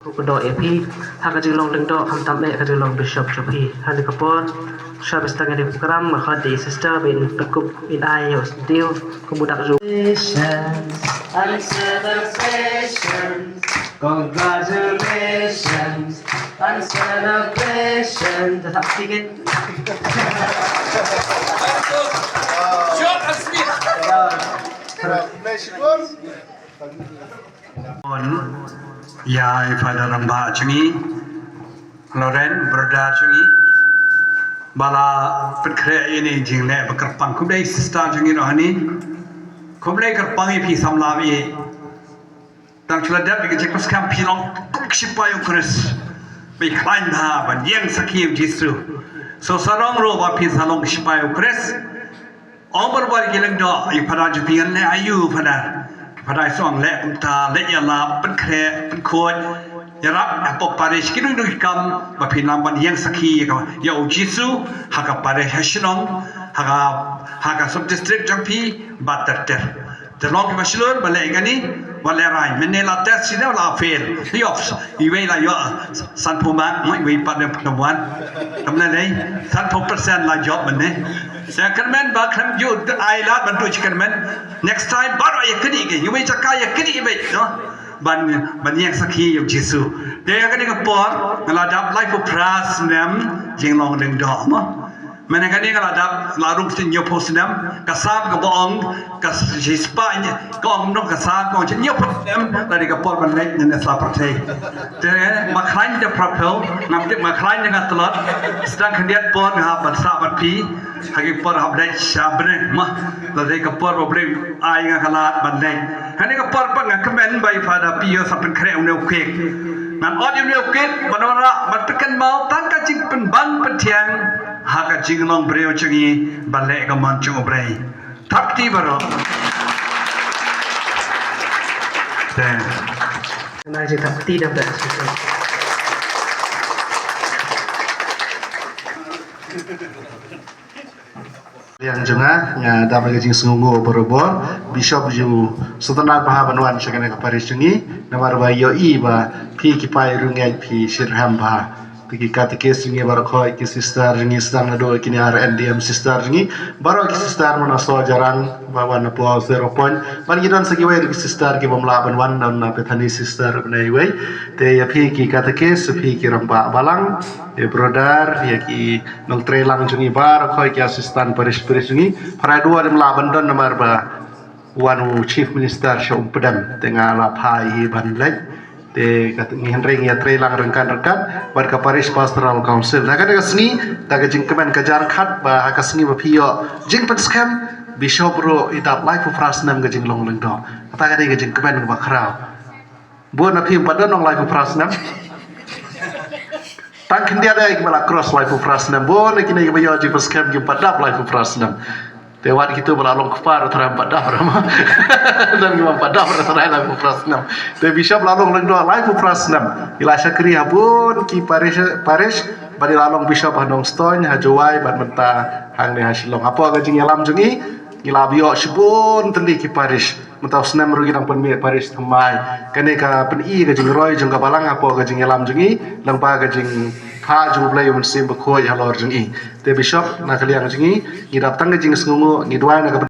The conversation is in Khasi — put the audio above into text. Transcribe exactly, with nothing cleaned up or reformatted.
Ruh ka doh ïa phi ha ka jinglong lyngdoh, khamtam eh ka jinglong bishop jong phi. Ha kane ka por, sha ba sdang ïa ka program, nga khot ïa i sister ba in pynkup, in ai ïa u sdang, kum u dak ju. Congratulations and celebrations. Congratulations and celebrations. Dah tak sikit. Short and sweet. Congratulations. Ïa i Father Rangbah jong ngi, Loren, brother jong ngi, ba la pynkhreh ïa ine i jingleh ba kyrpang. Khublei sister jong ngi ruh hangne. Khublei kyrpang ïa phi samla ïa. Tang shu la dep ïa ka jingpynskhem phi long kum ki shipai u Khrist. Ba khlaiñ bha ban ïeng sakhi ïa u Jisu. So sarong ruh ba phi sa long ki shipai u Khrist. Ong barabor ki lyngdoh, ïa Father jong phi ngan leh aïu Father. Ki Father shu ong leh kumta, leh ïalap, pynkhreh, pynkhuid, ïarap hapoh parish, kino kino ki kam ba phi nang ban ïeng sakhi ïa ka, ïa u Jisu ha ka parish, ha shnong, ha ka, ha ka sub district jong phi, bad ter ter. Te long kiba shlur ba leh ïa kane, ba lehrain. Mynne la test shi dei la fail. Ïoh, iwei la ïoh sanphew mark, iwei pat dei pynban. Kam leh lei, sanphew percent la jop mynne. Sa kyrmen ba khlem ju ai lad ban tu shi kyrmen. Next time baroh ïa kane ki, ïa wei jaka ïa kane beit, no. Ban, ban ïeng sakhi ïa u Jisu. Te ïa kane ka por nga la dap laiphew phra snem jinglong lyngdoh mo. Mynne kane nga la dap la rung sien hynñiewphew snem, ka sam kaba ong ka shispah, ka ong nong ka sam ka ong sien hynñiewphew snem, la dei ka por ban leit na ne sa pyrthei. Te ma khlaiñ da phraphew, ngam tip ma khlaiñ da nga tlot, sdang khyndiat por nga hap ban sah bad phi, ha ki por hap leit sha bneng, ma, la dei ka por ba Blei ai nga ka lad ban leit. Kane ka por pat nga kmen ba i Father Pius sa pynkhreh une u cake. Ngan ot ïa une u cake ban wanrah ban pynkynmaw tang ka jingpynban pynthiang ha ka jinglong briew jong ngi ban leh ka mon jong U Blei. Thap kti baroh. Te. Nang jingthap kti dang da. Liang jong nga, nga dap ka jingsngewnguh barabor, Bishop ju sngewtynnat bha ban wan sha kane ka parish jong ngi, namar ba ïohi ba phi ki paidbah jong ngi phi shitrhem bha. Te ki katekis jong ngi baroh, ki sister jong ngi sdang naduh kine R N D M sister jong ngi, baroh ki sister mano so jarang ba wan na po zero point, ban ki don sa kiwei ki sister ki bym lah ban wan, don na Bethany sister bnai wei. Te ïa phi ki katekis, phi ki rangbah balang, ïa brother, ïa ki nongtrei lang jong ngi baroh, ki assistant parish priest jong ngi. Phra dua dei la ban don namar ba wan u chief minister sha Umpdem, te nga la phai hi ban leit. Te kat ngi hynrei ngi ïatrei lang ryngkat ryngkat bad ka parish pastoral council. Da ka, da ka sngi, da ka jingkmen ka jar khat ba ha ka sngi ba phi ïoh jingpynskhem, bishop ruh i dap laiphew phra snem ka jinglong lyngdoh. Kata ka dei ka jingkmen ba khraw. Bun na phi ym pat don nong laiphew phra snem. Tang khyndiat ïa kiba la cross laiphew phra snem. Bun na kine kiba ïoh jingpynskhem ki ym pat dap laiphew phra snem. Te wat kito ba la long kpa ruh trai ym pat dap ruh ma. Don kiba ym pat dap ruh trai laiphew phra snem. Te bishop la long lyngdoh laiphew phra snem. I la shakri ha bun ki parish, parish, bad i la long bishop ha Nongstoiñ, ha Jowai, bad mynta hangne ha Shillong. Hapoh ka jingïalam jong i, ngi la ïoh shibun tylli ki parish. Mynta u snem ruh ngi dang pynmih parish thymmai. Kane ka pyni ka jingroi jong ka balang hapoh ka jingïalam jong i, lyngba ka jingphah jong U Blei U Mynsiem Bakhuid halor jong i. Te bishop, na ka liang jong i, ngi dap tang ka jingsngewnguh, ngi duwai na ka